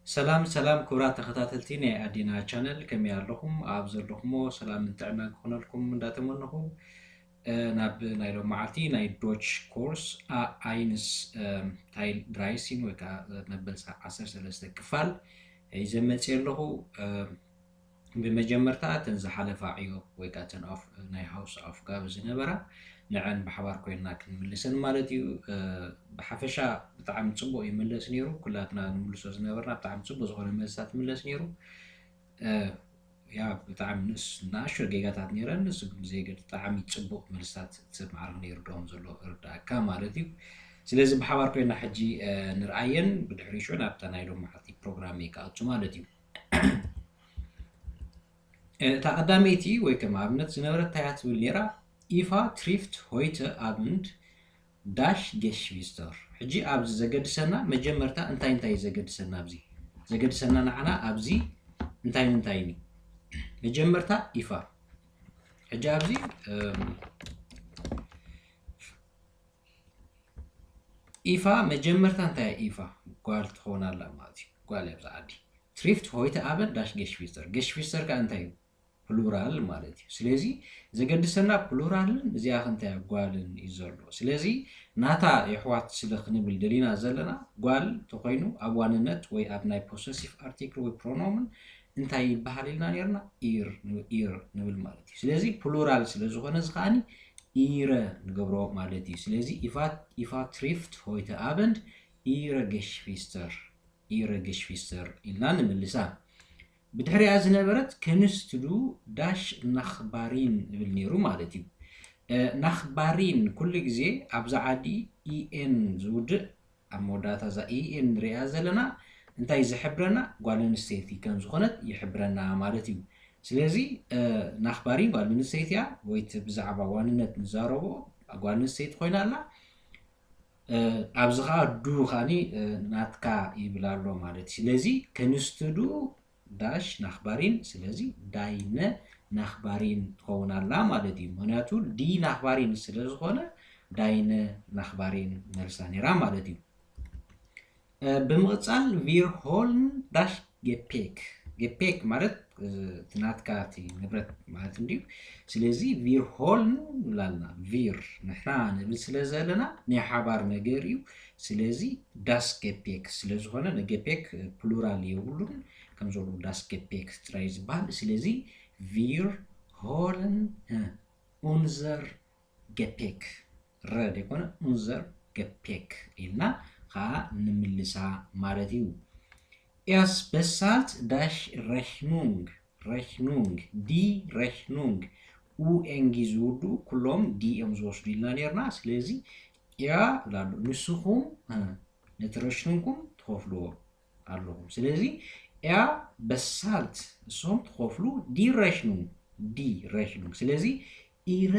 ሰላም ሰላም ክቡራት ተኸታተልቲ ናይ ኣዴና ቻነል፣ ከመይ ኣለኹም? ኣብ ዘለኹሞ ሰላምን ጥዕናን ክኾነልኩም እንዳተመነኹ፣ እ፣ ናብ ናይ ሎመዓልቲ ናይ ዶች ኮርስ ኣ-፣ ኣይንስ፣ እ፣ ታይል ድራይሲን ወይ ከዓ መበል ዓሰርተ ሰለስተ ክፋል ሒዘ መፅየ ኣለኹ። እ፣ ብመጀመርታ እተን ዝሓለፋ ዕዮ ወይ ከዓ እተን ኣፍ-፣ ናይ ሃውስ ኣፍጋብ ዝነበራ ንዐን ብሓባር ኮይንና ክንምልሰን ማለት እዩ። እ፣ ብሓፈሻ ብጣዕሚ ፅቡቕ ይምለስ ነይሩ። ኩላትና ንምልሶ ዝነበርና ብጣዕሚ ፅቡቕ ዝኾነ መልስታት ይምለስ ነይሩ። እ፣ ያ ብጣዕሚ ንስ-፣ ንኣሽቱ ጌጋታት ነይረን፣ ንሱ ግን ብዘየገድ ብጣዕሚ ፅቡቕ መልስታት ሰብ ማዕረግ ነይሩ ዶም ዘሎ ርዳእካ ማለት እዩ። ስለዚ ብሓባር ኮይና ሕጂ፣ እ፣ ንርኣየን ብድሕሪ ሽዑ ናብታ ናይ ሎም መዓልቲ ፕሮግራም ክኣቱ ማለት እዩ። እታ ቀዳመይቲ ወይ ከም ኣብነት ዝነበረት እንታይ እያ ትብል ነይራ? ኢፋ ትሪፍት ሆይተ ኣብንድ ዳሽ ጌሽቪስተር። ሕጂ ኣብዚ ዘገድሰና መጀመርታ እንታይ እንታይ እዩ ዘገድሰና? ኣብዚ ዘገድሰና ንዓና ኣብዚ እንታይ እንታይ እዩ? መጀመርታ ኢፋ። ሕጂ ኣብዚ፣ እም፣ ኢፋ መጀመርታ እንታይ እያ? ኢፋ ጓል ትኸውን ኣላ ማለት እዩ። ጓል እያ ኣብዚ ዓዲ። ትሪፍት ሆይተ ኣብንድ ዳሽ ጌሽቪስተር። ጌሽቪስተር ከኣ እንታይ እዩ? ፕሉራል ማለት እዩ። ስለዚ ዘገድሰና ፕሉራልን እዚኣ ክንታይ ጓልን እዩ ዘሎ። ስለዚ ናታ የሕዋት ስለ ክንብል ደሊና ዘለና ጓል ተኮይኑ ኣብ ዋንነት ወይ ኣብ ናይ ፖሰሲቭ ኣርቲክል ወይ ፕሮኖምን እንታይ ይበሃል ኢልና ነርና? ኢር፣ ኢር ንብል ማለት እዩ። ስለዚ ፕሉራል ስለ ዝኾነ እዚ ከዓኒ ኢረ ንገብሮ ማለት እዩ። ስለዚ ኢፋ፣ ኢፋ ትሪፍት ሆይተ ኣብንድ ኢረ ጌሽቪስተር፣ ኢረ ጌሽቪስተር ኢልና ንምልሳ። ብድሕሪኣ ዝነበረት ከንስትዱ ዳሽ ናኽባሪን ዝብል ነይሩ ማለት እዩ። እ፣ ናኽባሪን ኩሉ ግዜ ኣብዛ ዓዲ ኢኤን ዝውድእ፣ ኣብ መወዳእታ እዛ ኢኤን ንሪኣ ዘለና እንታይ ዝሕብረና? ጓል ኣንስተይቲ ከም ዝኾነት ይሕብረና ማለት እዩ። ስለዚ፣ እ፣ ናኽባሪን ጓል ኣንስተይቲ እያ፣ ወይ እቲ ብዛዕባ ዋንነት ንዛረቦ ጓል ኣንስተይቲ ኮይና ኣላ። እ፣ ኣብዚ ኸዓ ዱ ኸዓኒ፣ እ፣ ናትካ ይብል ኣሎ ማለት እዩ። ስለዚ ከንስትዱ ዳሽ ናኽባሪን፣ ስለዚ ዳይነ ናኽባሪን ትኸውን ኣላ ማለት እዩ። ምኽንያቱ ዲ ናኽባሪን ስለ ዝኾነ ዳይነ ናኽባሪን መልሳ ነይራ ማለት እዩ። እ፣ ብምቕጻል ቪር ሆልን ዳሽ ጌፔክ። ጌፔክ ማለት፣ እ፣ እቲ ናትካ እቲ ንብረት ማለት እንድዩ። ስለዚ ቪር ሆልን ንብል ኣለና። ቪር ንሕና ንብል ስለ ዘለና ናይ ሓባር ነገር እዩ። ስለዚ ዳስ ጌፔክ ስለ ዝኾነ ንጌፔክ፣ እ፣ ፕሉራል የብሉን። ከም ዝበሉ ዳስ ጌፔክ ጥራይ ዝበሃል። ስለዚ ቪር ሆልን፣ እ፣ ኡንዘር ጌፔክ፣ ረ ዘይኮነ ኡንዘር ጌፔክ ኢልና ኸዓ ንምልሳ ማለት እዩ። ኤስ በሳልት ዳሽ ሬክኑንግ፣ ሬክኑንግ፣ ዲ ሬክኑንግ፣ ኡ ኤንጊ ዝውድኡ ኩሎም ዲ እዮም ዝወስዱ ኢልና ነርና። ስለዚ ኤያ ላሉ ንስኹም፣ እ፣ ነቲ ረሽኑንኩም ትኸፍልዎ ኣለኹም። ስለዚ ኤያ በሳልት እሶም ትኸፍሉ ዲ ሬክኑንግ፣ ዲ ሬክኑንግ። ስለዚ ኢረ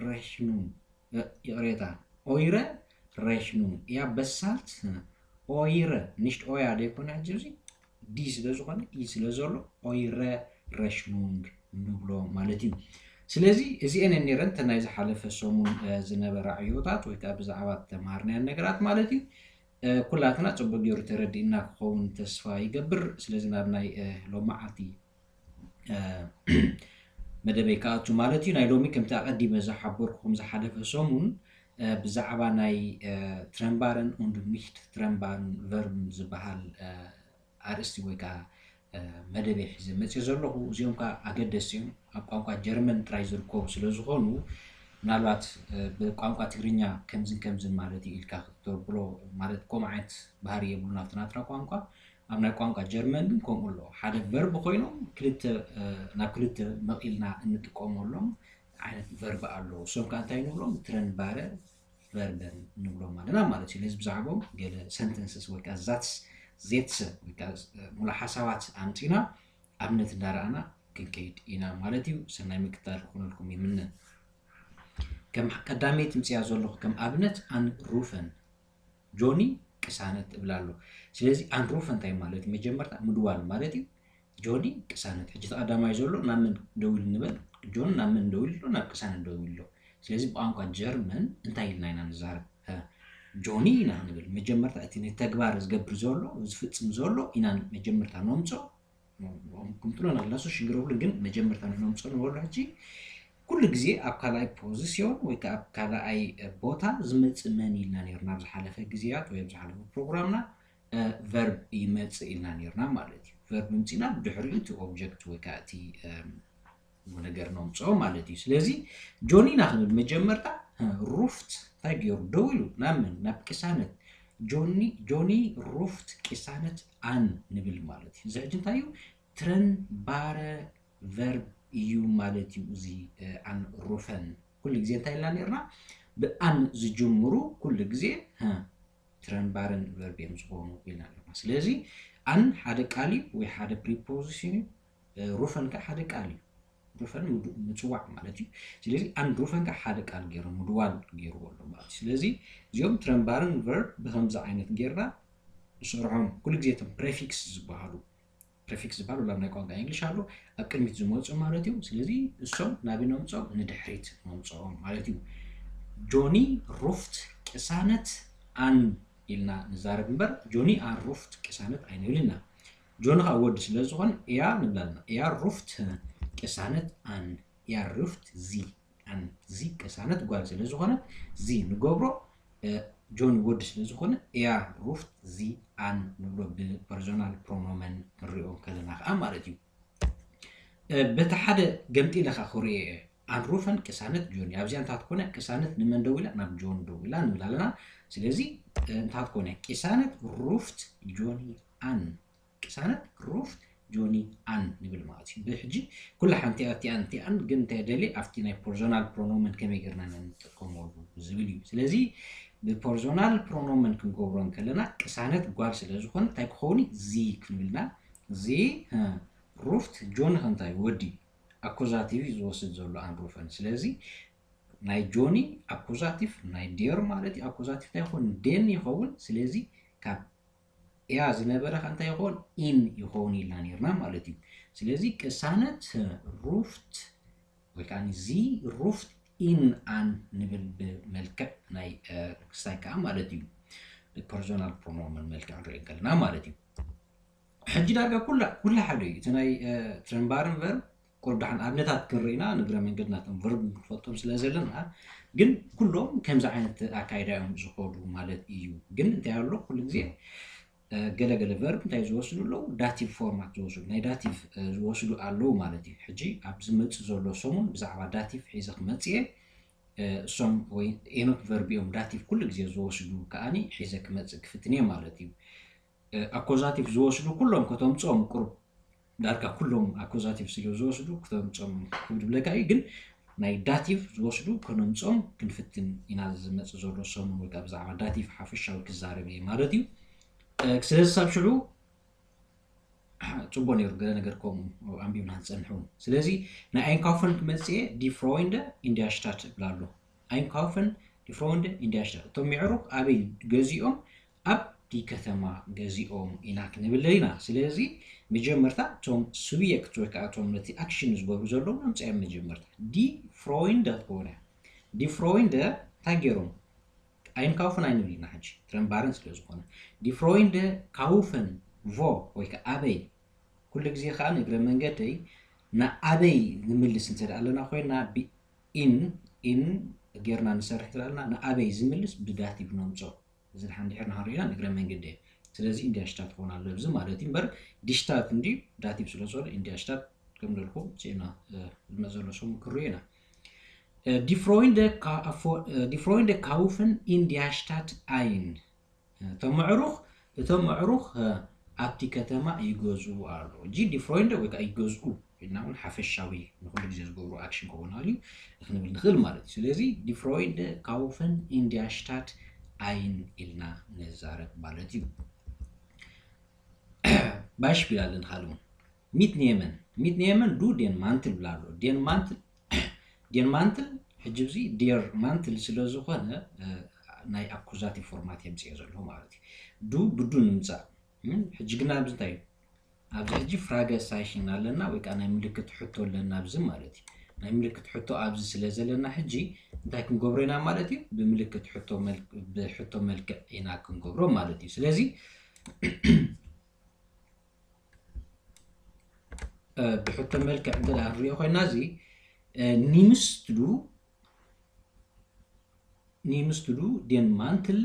ሬክኑንግ፣ እ፣ ይቕሬታ፣ ኦይረ ሬክኑንግ። ኤያ በሳልት፣ እ፣ ኦይረ፣ ንሽት ኦያ ደይኮነ ሕጂ እዚ ዲ ስለ ዝኾነ ኢ ስለ ዘሎ ኦይረ ሬክኑንግ ንብሎ ማለት እዩ። ስለዚ እዚኤን ነይረን እተን ናይ ዝሓለፈ ሰሙን፣ እ፣ ዝነበራ ዕዮታት ወይ ከዓ ብዛዕባ ዝተምሃርናየን ነገራት ማለት እዩ። እ፣ ኩላትና ጽቡቅ ገይሩ ተረዲእና ክኸውን ተስፋ ይገብር። ስለዚ ናብ ናይ፣ እ፣ ሎመዓልቲ፣ እ፣ መደበይ ክኣቱ ማለት እዩ። ናይ ሎሚ ከምቲ ኣቐዲመ ዝሓበርኩኹም ዝሓለፈ ሰሙን፣ እ፣ ብዛዕባ ናይ፣ እ፣ ትረምባረን ኡንድ ኒሽት ትረምባረን ቨርብን ዝበሃል፣ እ፣ ኣርእስቲ ወይ ከዓ፣ እ፣ መደበይ ሒዘ መፅእ ዘለኹ። እዚኦም ከዓ ኣገደስቲ እዮም። ኣብ ቋንቋ ጀርመን ጥራይ ዝርከቡ ስለ ዝኾኑ ምናልባት፣ እ፣ ብቋንቋ ትግርኛ ከምዝን ከምዝን ማለት እዩ ኢልካ ክትተብሎ ማለት ከምኡ ዓይነት ባህሪ የብሉን ኣብቲ ናትና ቋንቋ። ኣብ ናይ ቋንቋ ጀርመን ግን ከምኡ ኣሎ። ሓደ ቨርብ ኮይኖም ክልተ፣ እ፣ ናብ ክልተ መቒልና እንጥቀመሎም ዓይነት ቨርብ ኣለዉ። እሶም ከዓ እንታይ ንብሎም? ትረንባረ ቨርበን ንብሎም ኣለና ማለት እዩ። ስለዚ ብዛዕባኦም ገለ ሰንተንስስ ወይ ከዓ ዛትስ ዜትሰ ወይ ከዓ ሙሉእ ሓሳባት ኣምፂና ኣብነት እንዳረኣና ክንከይድ ኢና ማለት እዩ። ሰናይ ምክትታል ክኾነልኩም ይምነ። ከም ቀዳመይቲ ምፅያ ዘለኹ ከም ኣብነት ኣንሩፈን፣ ጆኒ ቅሳነት እብል ኣሎ። ስለዚ ኣንሩፈን እንታይ ማለት እዩ? መጀመርታ ምድዋል ማለት እዩ። ጆኒ ቅሳነት። ሕጂ እቲ ቀዳማይ ዘሎ ናብ መን ደው ኢሉ ንበል? ጆን ናብ መን ደው ኢሉ ኣሎ? ናብ ቅሳነት ደው ኢሉ ኣሎ። ስለዚ ብቋንቋ ጀርመን እንታይ ኢልና ኢና ንዛረብ? ሀ፣ ጆኒ ኢና ክንብል መጀመርታ እቲ ንተግባር ዝገብር ዘሎ ዝፍጽም ዘሎ ኢና መጀመርታ ነምጾ። ክምጥሎ ናላሱ ሽግረብሉ ግን መጀመርታ ነምጾ ንበሎ ሕጂ። ኩሉ ግዜ ኣብ ካልኣይ ፖዚሲዮን ወይ ከዓ ኣብ ካልኣይ ቦታ ዝመፅእ መን ኢልና ነርና ኣብ ዝሓለፈ ግዜያት ወይ ኣብ ዝሓለፈ ፕሮግራምና? ቨርብ ይመፅእ ኢልና ነርና ማለት እዩ። ቨርብ ምፅና ብድሕሪኡ እቲ ኦብጀክት ወይ ከዓ እቲ ነገር ነምፅኦ ማለት እዩ። ስለዚ ጆኒ ኢና ክንብል መጀመርታ ሩፍት እንታይ ገይሩ ደው ኢሉ ናብ መን ናብ ቅሳነት ጆኒ ሩፍት ቅሳነት ኣን ንብል ማለት እዩ። እዚ ሕጂ እንታይ እዩ? ትረንባረ ቨርብ እዩ ማለት እዩ። እዚ ኣን ሩፈን ኩሉ ግዜ እንታይ ኢልና ነርና? ብኣን ዝጅምሩ ኩሉ ግዜ ትረንባረን ቨርብ እዮም ዝኾኑ ኢልና ነርና። ስለዚ ኣን ሓደ ቃል እዩ ወይ ሓደ ፕሪፖዚሽን እዩ። ሩፈን ከዓ ሓደ ቃል እዩ። ሩፈን ምጽዋዕ ማለት እዩ። ስለዚ ኣን ሩፈን ከዓ ሓደ ቃል ገይሩ ምድዋል ገይርዎ ኣሎ ማለት እዩ። ስለዚ እዚኦም ትረንባረን ቨርብ ብከምዚ ዓይነት ጌርና ንሰርሖም። ኩሉ ግዜ እቶም ፕሬፊክስ ዝበሃሉ ፕሬፊክስ ዝበሃል ኣብ ናይ ቋንቋ እንግሊሽ ኣሎ ኣብ ቅድሚት ዝመፁ ማለት እዩ። ስለዚ እሶም ናበይ ነምፅኦም? ንድሕሪት ነምፅኦም ማለት እዩ። ጆኒ ሩፍት ቅሳነት ኣን ኢልና ንዛረብ እምበር ጆኒ ኣን ሩፍት ቅሳነት ኣይንብል ኢና። ጆኒ ከዓ ወዲ ስለ ዝኾነ እያ ንብል ኣለና። እያ ሩፍት ቅሳነት ኣን እያ ሩፍት ዚ ኣን ዚ ቅሳነት ጓል ስለ ዝኾነት ዚ ንገብሮ። ጆኒ ወዲ ስለ ዝኾነ እያ ሩፍት ዚ ኣን ንብሎ ብፐርሶናል ፕሮኖመን ክንሪኦ ከለና ከዓ ማለት እዩ። በቲ ሓደ ገምጢለ ከዓ ክሪኦ እየ ኣን ሩፈን ቅሳነት ጆኒ ኣብዚኣ እንታት ኮነ ቅሳነት ንመን ደው ኢላ ናብ ጆን ደው ኢላ ንብል ኣለና። ስለዚ እንታት ኮነ ቅሳነት ሩፍት ጆኒ ኣን ቅሳነት ሩፍት ጆኒ ኣን ንብል ማለት እዩ። ብሕጂ ኩላ ሓንቲ እቲኣን እቲኣን ግን እንታይ ደሊ ኣብቲ ናይ ፐርሶናል ፕሮኖመን ከመይ ጌርና ንጥቀመሉ ዝብል እዩ። ስለዚ ብፐርሶናል ፕሮኖመን ክንገብሮ እንከለና ቅሳነት ጓል ስለ ዝኾነ እንታይ ክኸውን ዚ ክንብልና ዚ ሩፍት ጆኒ ከንታይ ወዲ ኣኮዛቲቭ ዝወስድ ዘሎ ኣን ሩፈን። ስለዚ ናይ ጆኒ ኣኮዛቲቭ ናይ ዴር ማለት እዩ። ኣኮዛቲቭ እንታይ ይኸውን? ዴን ይኸውን። ስለዚ ካብ እያ ዝነበረ ከ እንታይ ይኸውን? ኢን ይኸውን ኢልና ነርና ማለት እዩ። ስለዚ ቅሳነት ሩፍት ወይ ከዓ ዚ ሩፍት ኢን ኣን ንብል ብመልክዕ ናይ ክስታይ ከዓ ማለት እዩ። ፐርሶናል ፕሮኖመን መልክዕ ንሪኦ ከለና ማለት እዩ። ሕጂ ዳርጋ ኩላ ኩላ ሓደ እዩ። እቲ ናይ ትረንባርን ቨርብ ቁርብ ደሓን ኣብነታት ክንርኢና ንግረ መንገድና እቶም ቨርብ ንክፈልጦም ስለ ዘለና ግን ኩሎም ከምዚ ዓይነት ኣካይዳ እዮም ዝኸዱ ማለት እዩ። ግን እንታይ ኣሎ ኩሉ ግዜ ገለገለ ቨርብ እንታይ ዝወስዱ ኣለዉ? ዳቲቭ ፎርማት ዝወስዱ ናይ ዳቲቭ ዝወስዱ ኣለዉ ማለት እዩ። ሕጂ ኣብ ዝመፅእ ዘሎ ሰሙን ብዛዕባ ዳቲቭ ሒዘ ክመፅእ እየ። እሶም ወይ ኤኖት ቨርብ እዮም ዳቲቭ ኩሉ ግዜ ዝወስዱ ከዓኒ ሒዘ ክመፅእ ክፍትን እየ ማለት እዩ። ኣኮዛቲቭ ዝወስዱ ኩሎም ከተምፅኦም ቁሩብ ዳርጋ ኩሎም ኣኮዛቲቭ ስለ ዝወስዱ ክተምፅኦም ክብድ ብለካ እዩ። ግን ናይ ዳቲቭ ዝወስዱ ከነምፅኦም ክንፍትን ኢና። ዝመፅእ ዘሎ ሰሙን ወይ ከዓ ብዛዕባ ዳቲቭ ሓፈሻዊ ክዛረብ እየ ማለት እዩ። ስለዚ ሳብ ሽዑ ፅቡቅ ነይሩ ገለ ነገር ከምኡ ኣንቢብና ንፀንሕ እውን። ስለዚ ናይ ኣይንካውፈን ክመፅእ እየ ዲፍሮይንደ ኢንዲያሽታት እብል ኣሎ። ኣይንካውፈን ዲፍሮይንደ ኢንዲያሽታት እቶም ምዕሩክ ኣበይ ገዚኦም ኣብቲ ከተማ ገዚኦም ኢና ክንብል ደሊና። ስለዚ መጀመርታ እቶም ሱብየክት ወይ ከዓ እቶም ነቲ ኣክሽን ዝገብሩ ዘለዉ ነምፅኦም መጀመርታ ዲፍሮይንደ ትኸውን እያ። ዲፍሮይንደ እንታይ ገይሮም ኣይንካውፈን ኣይንብል ኢና ሕጂ ትረንባረን ስለ ዝኾነ ዲፍሮይንደ ካውፈን ቮ ወይ ከዓ ኣበይ ኩሉ ግዜ ከዓ ንእግረ መንገደይ ንኣበይ ንምልስ እንተ ኣለና ኮይና ብኢን ኢን ጌርና ንሰርሕ እንተ ኣለና ንኣበይ ዝምልስ ብዳቲቭ ነምፅኦ። እዚ ድሓን ድሕር ንክንሪኢና ንእግረ መንገደይ ስለዚ ኢንዲያሽታት ክኾን ኣሎ እዚ ማለት እዩ እምበር ዲሽታት እንዲ ዳቲቭ ስለ ዝኾነ ኢንዲያሽታት ከም ደልኩም ፅና ዝመዘሎ ሰሙ ክሪኦ ኢና። ዲፍሮይንደ ካውፍን ኢንዲያሽታት ኣይን እቶም ምዕሩኽ እቶም ምዕሩኽ ኣብቲ ከተማ ይገዝኡ ኣሎ። እጂ ዲፍሮይንደ ወይ ከዓ ይገዝኡ ኢልና እውን ሓፈሻዊ ንኩሉ ግዜ ዝገብሩ ኣክሽን ክኸውን ኣልዩ ክንብል ንኽእል ማለት እዩ። ስለዚ ዲፍሮይንደ ካውፍን ኢንዲያሽታት ኣይን ኢልና ንዛረብ ማለት እዩ። ባይሽፒል ኣለን ካልእ እውን ሚት ኔመን ሚት ኔመን ዱ ዴን ማንትል ብላ ኣሎ። ዴን ማንትል ዴን ማንትል ሕጂ እዚ ዴር ማንትል ስለ ዝኾነ ናይ ኣኩዛቲቭ ፎርማት የምፅኦ ዘሎ ማለት እዩ። ዱ ብዱ ንምፃእ ሕጂ ግና ኣብዚ እንታይ እዩ? ኣብዚ ሕጂ ፍራገ ሳይሽን ኣለና ወይ ከዓ ናይ ምልክት ሕቶ ኣለና ኣብዚ ማለት እዩ። ናይ ምልክት ሕቶ ኣብዚ ስለ ዘለና ሕጂ እንታይ ክንገብሮ ኢና ማለት እዩ? ብምልክት ሕቶ መል- ብሕቶ መልክዕ ኢና ክንገብሮ ማለት እዩ። ስለዚ እ፣ ብሕቶ መልክዕ እንተ ደኣ ንሪኦ ኮይና እዚ እ፣ ኒምስትዱ ኒምስትዱ ዴን ማንትል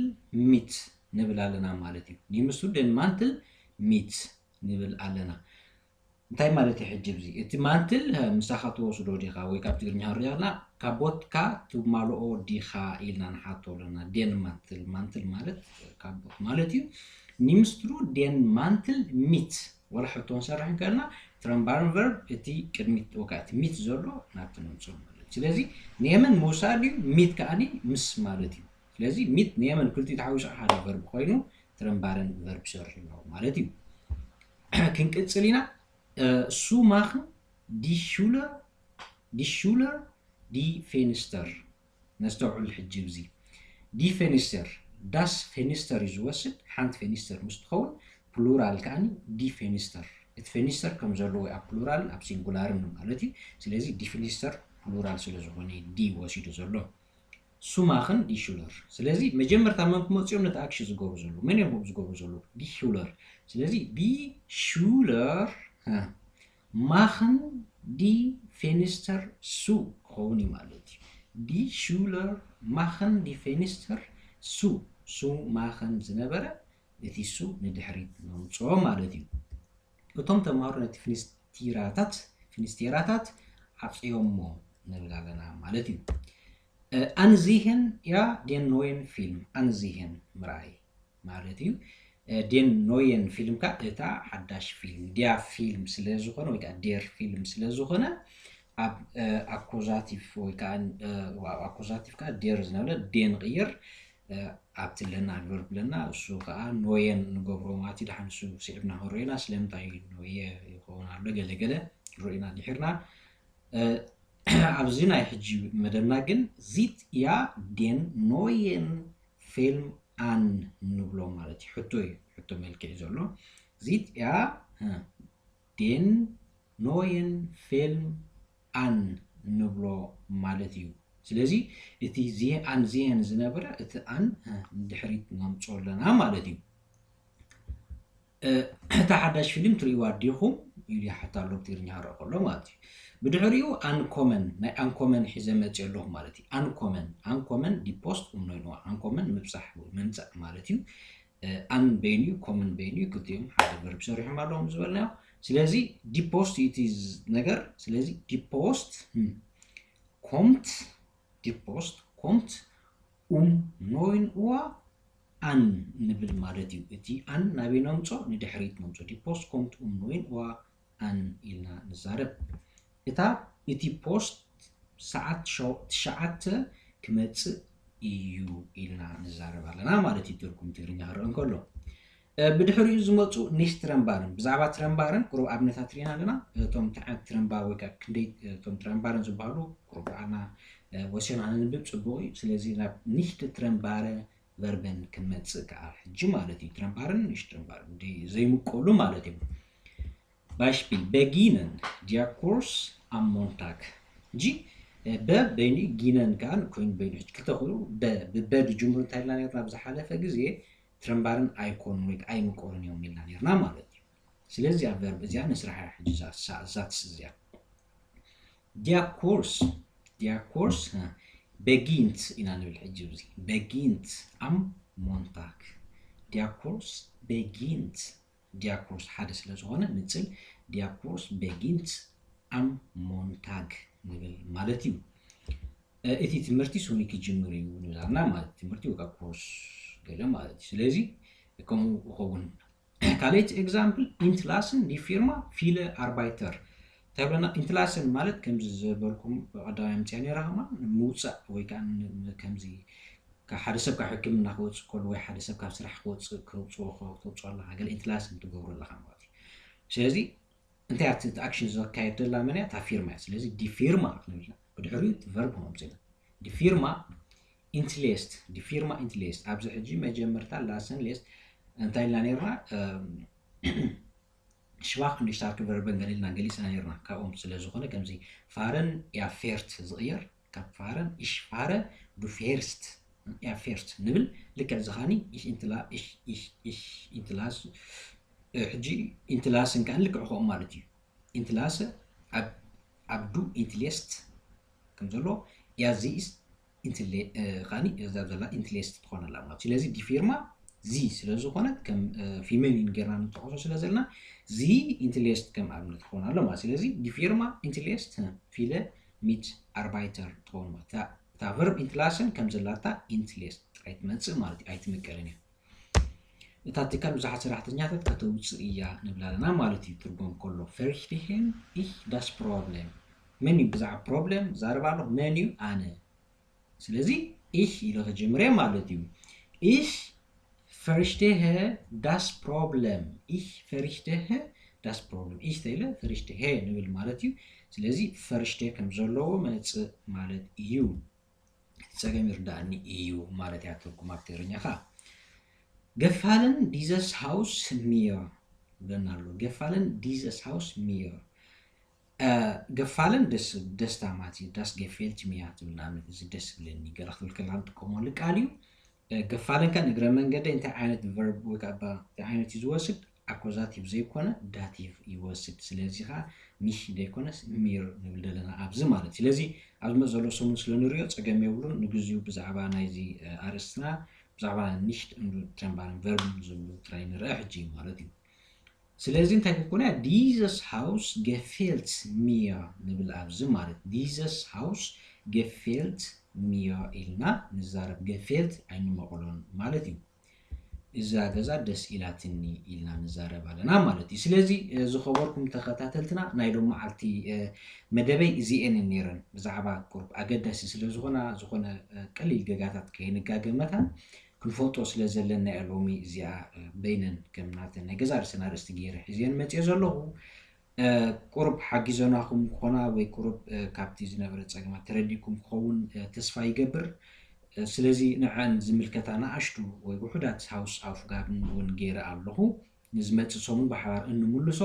ሚት ንብል ኣለና ማለት እዩ። ኒምስትዱ ዴን ማንትል ሚት ንብል ኣለና። እንታይ ማለት እዩ ሕጂ እዚ? እቲ ማንትል እ፣ ምሳኻ ትወስዶ ዲኻ ወይ ካብ ትግርኛ ክንሪኦ ኣለና ካቦትካ ትማልኦ ዲኻ ኢልና ንሓቶ ኣለና። ዴን ማንትል ማንትል ማለት ካቦት ማለት እዩ። ኒምስትዱ ዴን ማንትል ሚት ወላ ሕቶ ንሰርሕ እንከልና ትረምባርን ቨርብ እቲ ቅድሚት ወካ እቲ ሚት ዘሎ ናብቲ ነምፅኦ ማለት እዩ። ስለዚ ኔመን ምውሳድ እዩ፣ ሚት ከዓኒ ምስ ማለት እዩ። ስለዚ ሚት ኔመን ክልቲኡ ተሓዊሱ ሓደ ቨርብ ኮይኑ ትረምባርን ቨርብ ሰርሑ ኣለዉ ማለት እዩ። ክንቅፅል ኢና። እ፣ ሱ ማኽን ዲ ሹለር ዲ ሹለር ዲ ፌንስተር ነስተውዕል ሕጂ እዚ ዲ ፌንስተር ዳስ ፌንስተር እዩ ዝወስድ። ሓንቲ ፌንስተር ምስ ትኸውን ፕሉራል ከዓኒ ዲ ፌንስተር እቲ ፌንስተር ከም ዘለዎ ኣብ ፕሉራልን ኣብ ሲንጉላርን ማለት እዩ። ስለዚ ዲ ፌንስተር ፕሉራል ስለ ዝኾነ ዲ ወሲዱ ዘሎ ሱማኽን ዲ ሹለር። ስለዚ መጀመርታ መን ክመፅኦም ነቲ ኣክሽን ዝገብሩ ዘለዉ መን እዮም ዝገብሩ ዘለዉ ዲ ሹለር። ስለዚ ዲ ሹለር እ፣ ማኽን ዲ ፌንስተር ሱ ክኸውን እዩ ማለት እዩ። ዲ ሹለር ማኽን ዲ ፌንስተር ሱ ሱ ማኽን ዝነበረ እቲ ሱ ንድሕሪት ነምፅኦ ማለት እዩ። እቶም ተምሃሮ ነቲ ፍንስቲራታት ፍንስቴራታት ዓፅዮሞ ንብል ኣለና ማለት እዩ። እ፣ ኣንዚህን ያ ዴን ኖየን ፊልም ኣንዚህን ምርኣይ ማለት እዩ። እ፣ ዴን ኖየን ፊልም ከኣ እታ ሓዳሽ ፊልም ዲያ ፊልም ስለ ዝኾነ ወይ ከዓ ዴር ፊልም ስለ ዝኾነ ኣብ እ፣ ኣኮዛቲቭ ወይ ከዓ እ፣ ኣብ ኣኮዛቲቭ ከዓ ዴር ዝነበረ ዴን ቅይር እ፣ ኣብቲ ኣለና ቨርብ ኣለና እሱ ከዓ ኖየን ንገብሮ ማለት እዩ። ደሓን እሱ ስዒብና ክንሪኦ ኢና ስለምንታይ ኖየ ይኸውን ኣሎ ገለ ገለ ርኢና ድሒርና እ፣ ኣብዚ ናይ ሕጂ መደብና ግን ዚት ያ ዴን ኖየን ፌልም ኣን ንብሎ ማለት እዩ። ሕቶ እዩ፣ ሕቶ መልክዕ እዩ ዘሎ። ዚት ያ እ፣ ዴን ኖየን ፌልም ኣን ንብሎ ማለት እዩ። ስለዚ እቲ ዚ ኣን ዚየን ዝነበረ እቲ ኣን እ፣ ንድሕሪት ነምፅኦ ኣለና ማለት እዩ። እ፣ እታ ሓዳሽ ፊልም ትርእይዋ ዲኹም ኢሉ ይሓታ ኣሎ ብትግርኛ ክረአ ከሎ ማለት እዩ። ብድሕሪኡ ኣንኮመን ናይ ኣንኮመን ሒዘ መፅእ ኣለኹ ማለት እዩ። ኣንኮመን ኣንኮመን ዲፖስት ኡምኖይንዋ ኣንኮመን ምብፃሕ ወይ ምምፃእ ማለት እዩ። እ፣ ኣን በይኑ እዩ ኮመን በይኑ እዩ ክልቲኦም ሓደ ቨርብ ሰሪሖም ኣለዎም ዝበልናዮ። ስለዚ ዲፖስት እዩ እቲ ዝ- ነገር። ስለዚ ዲፖስት ም፣ ኮምት ዲፖስት ኮምት ኡም ኖይን ኡዋ ኣን ንብል ማለት እዩ። እቲ ኣን ናበይ ነምጾ ንድሕሪት ነምጾ። ዲፖስት ኮምት ኡም ኖይን ኡዋ ኣን ኢልና ንዛረብ። እታ እቲ ፖስት ሰዓት ሸው- ትሽዓተ ክመጽእ እዩ ኢልና ንዛረብ ኣለና ማለት እዩ። ትርጉም ትግርኛ ክረአ እንከሎ እ፣ ብድሕሪኡ ዝመፁ ኒሽ ትረምባርን ብዛዕባ ትረምባርን ቁሩብ ኣብነታት ርኢና ኣለና። እቶም ትዓ- ትረምባር ወይ ከዓ ክንደይ እቶም ትረምባርን ዝበሃሉ ቁሩብ ርኣና እ፣ ወሲና ነንብብ ፅቡቕ እዩ። ስለዚ ናብ ኒሽት ትረምባረ ቨርበን ክንመፅእ ከዓ ሕጂ ማለት እዩ። ትረምባርን ኒሽ ትረምባርን እንደ ዘይምቀሉ ማለት እዩ። ባይሽፒል በጊነን ዲያኮርስ ኣም ሞንታግ እንጂ እ፣ በ በይኑ ጊነን ከዓ ኮይኑ በይኑ ሕጂ ክልተ ኮይኑ በ ብበ ድጅምሩ እንታይ ኢልና ነርና ኣብ ዝሓለፈ ግዜ ትረምባርን ኣይኮኑን ወይ ከዓ ኣይምቀሉን እዮም ኢልና ነርና ማለት እዩ። ስለዚ ኣብ ቨርብ እዚኣ ንስራሕ ሕጂ እዛ ሳ- ዛትስ እዚኣ ዲያኮርስ ዲያኮርስ በጊንት ኢና ንብል ሕጂ እዚ በጊንት ኣም ሞንታግ ዲያኮርስ በጊንት ዲያኮርስ ሓደ ስለ ዝኾነ ንፅል ዲያኮርስ በጊንት ኣም ሞንታግ ንብል ማለት እዩ። እ፣ እቲ ትምህርቲ ሶኒ ክጅምር እዩ ንብላና ማለት ትምህርቲ ወይ ከዓ ኮርስ ገለ ማለት እዩ። ስለዚ ከምኡ ይኸውን። ካልኣይቲ ኤግዛምፕል ኢንትላስን ዲ ፊርማ ፊለ ኣርባይተር እንታይ ብለና? ኢንትላስን ማለት ከምዚ ዝበልኩም ብቐዳማይ ምፅያ ነይራ ከማ ምውፃእ ወይ ከዓ ን- ከምዚ ካብ ሓደ ሰብ ካብ ሕክምና ክወፅእ ከሎ ወይ ሓደ ሰብ ካብ ስራሕ ክወፅእ ክውፅዎ ክተውፅኦ ኣለካ ገለ ኢንትላስን ትገብሮ ኣለካ ማለት እዩ። ስለዚ እንታይ ኣብቲ እቲ ኣክሽን ዘካየድ ዘላ መን እያ? እታ ፊርማ እያ። ስለዚ ዲ ፊርማ ክንብል ኢና። ብድሕሪኡ እቲ ቨርብ ክነምፅእ ኢና። ዲ ፊርማ ኢንትሌስት ዲ ፊርማ ኢንትሌስት ኣብዚ ሕጂ መጀመርታ ላሰን ሌስት እንታይ ኢልና ነርና? እም፣ schwachen starke Verben ገሊልና ገሊፅና ነርና። ካብኦም ስለ ዝኾነ ከምዚ ፋረን ያ ፌርት ዝቕየር፣ ካብ ፋረን ich fahre du fährst ያ ፌርት ንብል። ልክዕ ዝኻኒ ich hinterlasse ሕጂ hinterlassen ከኣ ልክዕ ከምኡ ማለት እዩ። Hinterlasse ኣብ du hinterlässt ከም ዘሎ ያ ዚ ኢስ ካኒ እዛ ዘላ hinterlässt ትኾን ኣላ ማለት። ስለዚ die Firma ዚ ስለ ዝኾነት ከም feminin ጌርና ንጠቕሶ ስለ ዘለና ዚ hinterlässt ከም ኣብነት ክኾን ኣሎ ማለት። ስለዚ die Firma hinterlässt viele Mitarbeiter ትኸውን ማለት። እታ verb hinterlassen ከም ዘላታ hinterlässt ጥራይ ትመጽእ ማለት እዩ፣ ኣይትምቀልን እያ። እታ ትካል ብዙሓት ሰራሕተኛታት ከተውፅእ እያ ንብል ኣለና ማለት እዩ። ትርጉም ከሎ verstehe ich das Problem፣ መን እዩ ብዛዕባ problem ዛረብ ኣሎ? መን እዩ? ኣነ። ስለዚ ich ኢለ ክጅምር እየ ማለት እዩ። Ich verstehe das Problem፣ ich verstehe das Problem፣ ich ተይለ verstehe ንብል ማለት እዩ። ስለዚ verstehe ከም ዘለዎ መፅእ ማለት እዩ። እቲ ጸገም ይርዳእኒ እዩ ማለት እያ ትርጉም ኣብ ትግርኛ ኸዓ። Gefallen dieses Haus mir ብለና ኣሎ። Gefallen dieses Haus mir። Gefallen ደስ ደስታ ማለት እዩ። Das gefällt mir ትብል ንኣብነት እዚ ደስ ዝብለኒ ገለ ክትብል ከለኻ ንጥቀመሉ ቃል እዩ። Gefallen ከ ንእግረ መንገደይ እንታይ ዓይነት verb ወይ ከዓ እንታይ ዓይነት እዩ ዝወስድ? Accusative ዘይኮነ dative ይወስድ። ስለዚ ከዓ mich ዘይኮነስ mir ንብል ዘለና ኣብዚ ማለት። ስለዚ ኣብ ዝመፅ ዘሎ ሰሙን ስለ ንሪኦ ፀገም የብሉን። ንግዚኡ ብዛዕባ ናይዚ ኣርእስትና ብዛዕባ nicht und trennbaren Verben ዝብሉ ጥራይ ንርአ ሕጂ ማለት እዩ። ስለዚ እንታይ ክኮን እያ? Dieses Haus gefällt mir ንብል ኣብዚ ማለት። Dieses Haus gefällt mir ኢልና ንዛረብ። Gefällt ኣይንመቐሎን ማለት እዩ። እዛ ገዛ ደስ ኢላትኒ ኢልና ንዛረብ ኣለና ማለት እዩ። ስለዚ ዝኸበርኩም ተኸታተልትና ናይ ሎም መዓልቲ መደበይ እዚኤን ነይረን። ብዛዕባ ቁሩብ ኣገዳሲ ስለ ዝኾና ዝኾነ ቀሊል ገጋታት ከይንጋገ መታን ክንፈልጦ ስለ ዘለና እየ ሎሚ እዚኣ በይነን ከም ናተን ናይ ገዛ ርእሰን ኣርእስቲ ገይረ ሒዘን መፅየ ዘለኹ። ቁሩብ ሓጊዘናኹም ክኾና ወይ ቁሩብ ካብቲ ዝነበረ ፀገማት ተረዲእኩም ክኸውን ተስፋ ይገብር። ስለዚ ንዐን ዝምልከታ ንኣሽቱ ወይ ውሑዳት ሃውስ ኣውፍጋብን እውን ገይረ ኣለኹ። ንዝመፅእ ሰሙን ብሓባር እንምልሶ።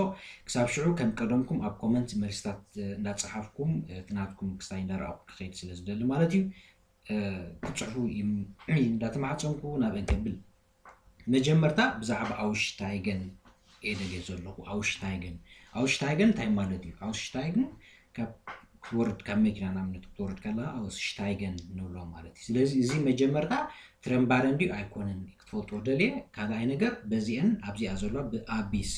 ክሳብ ሽዑ ከም ቀደምኩም ኣብ ኮመንት መልስታት እንዳፀሓፍኩም እቲ ናትኩም ክስታይ እንዳረኣኹ ክኸይድ ስለ ዝደሊ ማለት እዩ። ክትፅሕፉ እንዳተማሕፀንኩ ናብአን ከብል። መጀመርታ ብዛዕባ ኣውሽታይገን እየ ደልየ ዘለኹ። ኣውሽታይገን ኣውሽታይገን እንታይ ማለት እዩ? ኣውሽታይገን ካብ ክትወርድ ካብ መኪና ንኣብነት ክትወርድ ከለካ ኣውስሽታይገን ንብሎ ማለት እዩ። ስለዚ እዚ መጀመርታ ትረምባረን ድዩ ኣይኮነን ክትፈልጥዎ ደልየ። ካልኣይ ነገር በዚአን ኣብዚኣ ዘሎ ብኣቢሲ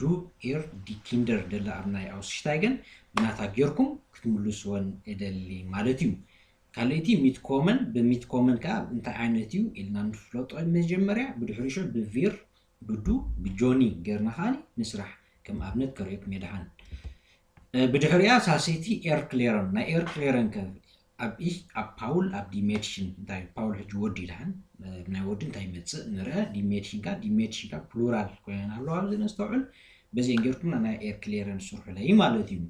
ዱ ኤር ዲ ኪንደር ደላ ኣብ ናይ ኣውስሽታይገን ብናታ ጌርኩም ክትምልስወን እደሊ ማለት እዩ። ካልእቲ ሚትኮመን ብሚትኮመን ከዓ እንታይ ዓይነት እዩ ኢልና ንፍለጦ መጀመርያ። ብድሕሪሾ ብቪር ብዱ ብጆኒ ጌርና ከዓኒ ንስራሕ። ከም ኣብነት ከርእየኩም የድሓን። ብድሕሪኣ ሳሴቲ ኤርክሌረን ናይ ኤርክሌረን ከ ኣብ ich ኣብ ፓውል ኣብ ዲሜድሽን እንታይ ፓውል ሕጂ ወዲ ይድሓን ናይ ወዲ እንታይ ይመፅእ ንርአ። ዲሜድሽን ካ ዲሜድሽን ካ ፕሉራል ኮይነን ኣለዋ ኣብዚ ነስተውዕል። በዚአን ጌርኩምና ናይ ኤርክሌረን ስርሑለይ ማለት እዩ።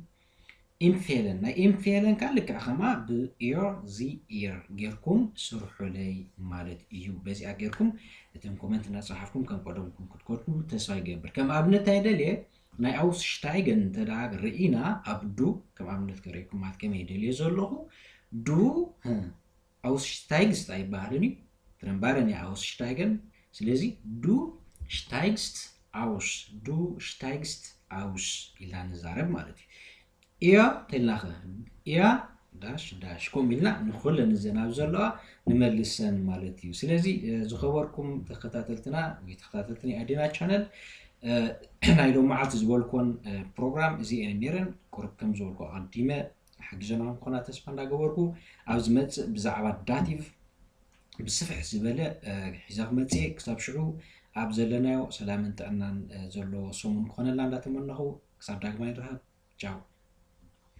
ኢምፌለን ናይ ኢምፌለን ካ ልክዕ ከማ ብኤር ዚ ኤር ጌርኩም ስርሑለይ ማለት እዩ። በዚኣ ጌርኩም እቶም ኮመንት እናፀሓፍኩም ከም ቀደምኩም ክትከድኩም ተስፋ ይገብር። ከም ኣብነት እንታይ ደልየ ናይ ኣውስሽታይገን እንተ ደኣ ርኢና ኣብ ዱ ከም ኣብነት ከርእየኩም ማለት ከመይ ደልየ ዘለኹ ዱ ኣውስሽታይግስት ኣይበሃልን እዩ። ትረምባረን እያ ኣውስሽታይገን። ስለዚ ዱ ሽታይግስት ኣውስ ዱ ሽታይግስት ኣውስ ኢልና ንዛረብ ማለት እዩ። እያ ተልናኸ እያ ዳሽ ዳሽ ከምኡ ኢልና ንኩለን እዘን ኣብ ዘለዋ ንመልሰን ማለት እዩ። ስለዚ ዝኸበርኩም ተኸታተልትና ወይ ተኸታተልትን ኣዴና ቻነል ናይ ሎም መዓልቲ ዝበልኮን ፕሮግራም እዚ እየን ነይረን። ቁርብ ከም ዝበልኩ ኣቐዲመ ሓጊዘናኹም ክኾና ተስፋ እንዳገበርኩ ኣብ ዝመፅእ ብዛዕባ ዳቲቭ ብስፍሕ ዝበለ ሒዘ ክመፅእ እየ። ክሳብ ሽዑ ኣብ ዘለናዮ ሰላምን ጥዕናን ዘለዎ ሰሙን ክኾነልና እንዳተመነኹ ክሳብ ዳግማይ ንርሃብ። ቻው።